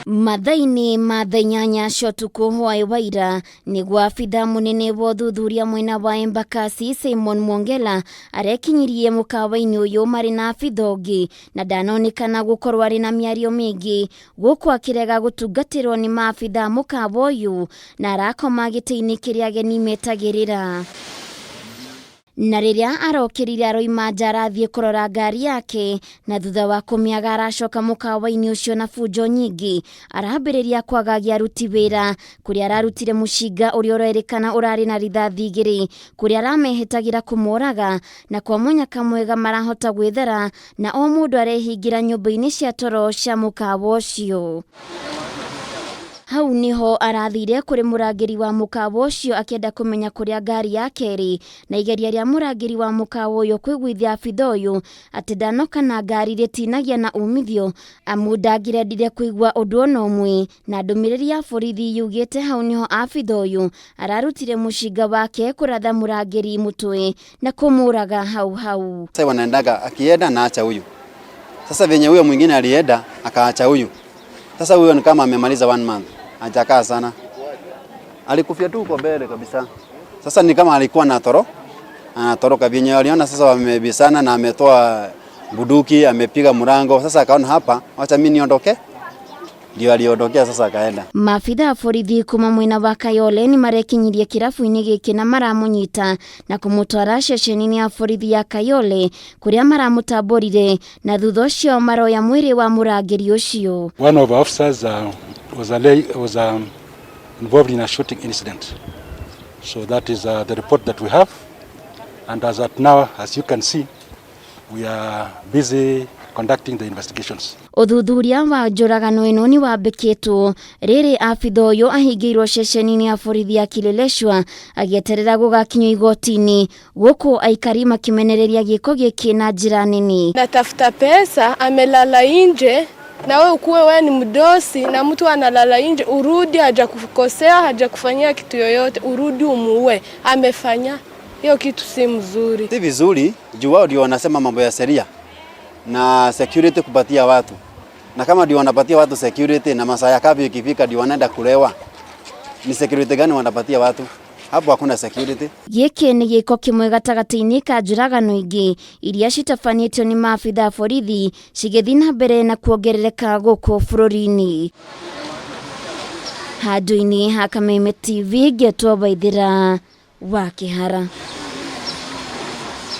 Mathaa-inĩ ma thaa 8 cia ũtukũ hwaĩ wa ira nĩguo abitha mũnene wa ũthuthuria mwena wa Embakasi Simon Mwongela arekinyirie mũkawa-inĩ ũyũ marĩ na abitha ũngĩ na ndanonekana gũkorwo arĩ na mĩario mĩingĩ gũkũ akĩrega gũtungatĩrwo nĩ maabitha a mũkawa ũyũ na arakoma gĩtĩ-inĩ kĩrĩa ageni metagĩrĩra. Na rĩrĩa arokĩrire aroima nja arathiĩ kũrora ngari yake na thutha wa kũmĩaga aracoka mũkawa-inĩ ũcio na bunjo nyingĩ arambĩrĩria kwagagia aruti wĩra kũrĩa ararutire mũcinga ũrĩa ũrerĩkana ũrarĩ na rithathi igĩrĩ kũrĩa aramehĩtagĩra kũmoraga na kwa mũnyaka mwega marahota gwĩthara na o mũndũ arehingĩra nyũmba-inĩ cia toro cia mũkawa ũcio. Hau nĩho arathire kũrĩ mũrangĩri wa mũkawa ũcio akĩenda kũmenya kũrĩa ngari yake ĩrĩ, na igeria rĩa mũrangĩri wa mũkawa ũyũ kũiguithia abitha ũyũ atĩ ndanoka na ngari rĩtinagia na umithio amu ndangĩrendire kũigua ũndũ ona ũmwe, na ndũmĩrĩri ya borithi yugĩte hau nĩho abitha ũyũ ararutire mũcinga wake kũratha mũrangĩri mũtwe na kũmũraga hau hau. Sasa wanaendaga akienda anaacha huyu. Sasa venye huyo mwingine alienda akaacha huyu. Sasa huyo ni kama amemaliza one month. Hajakaa sana. Alikufia tu huko mbele kabisa. Sasa ni kama alikuwa anatoro anatoroka venye aliona sasa wamebisana na ametoa bunduki amepiga mlango. Sasa akaona hapa, wacha mimi niondoke. Ndio aliondokea sasa akaenda. Maabitha a borithi kuma mwena wa Kayole nĩ marekinyirie kĩrabu-inĩ gĩkĩ na maramũnyita na kũmũtwara ceceni-inĩ ya borithi ya Kayole kũrĩa maramũtambũrire na thutha ũcio maroya mwĩrĩ wa mũrangĩri ũcio. One of our officers was involved in a shooting incident. So that is the report that we have. And as at now, as you can see, we are busy conducting the investigations. Ũthuthuria wa njũragano ĩno nĩ wambĩkĩtwo rĩrĩ abitha ũyũ ahingĩirwo ceceni-inĩ ya borithi ya Kileleshwa agĩeterera gũgakinyio igoti-inĩ gũkũ aikari makĩmenereria gĩko gĩkĩ na njĩra nene. Natafuta pesa, amelala nje na wewe ukuwe wewe ni mdosi na mtu analala nje, urudi, hajakukosea hajakufanyia kitu yoyote, urudi umuue. Amefanya hiyo kitu si mzuri. Si vizuri juu wao ndio wanasema mambo ya sheria na security kupatia watu, na kama ndio wanapatia watu security na masaa ya curfew ikifika ndio wanaenda kulewa, ni security gani wanapatia watu? Hapo hakuna security. Gĩkĩ nĩ gĩko kĩmwe gatagatĩ-inĩ ka njũragano ingĩ iria citabanĩtio nĩ maabitha a borithi cigĩthiĩ na mbere na kuongerereka gũkũ bũrũri-inĩ. Handũ-inĩ ha Kameme TV ngetwo Waithĩra wa Kĩhara.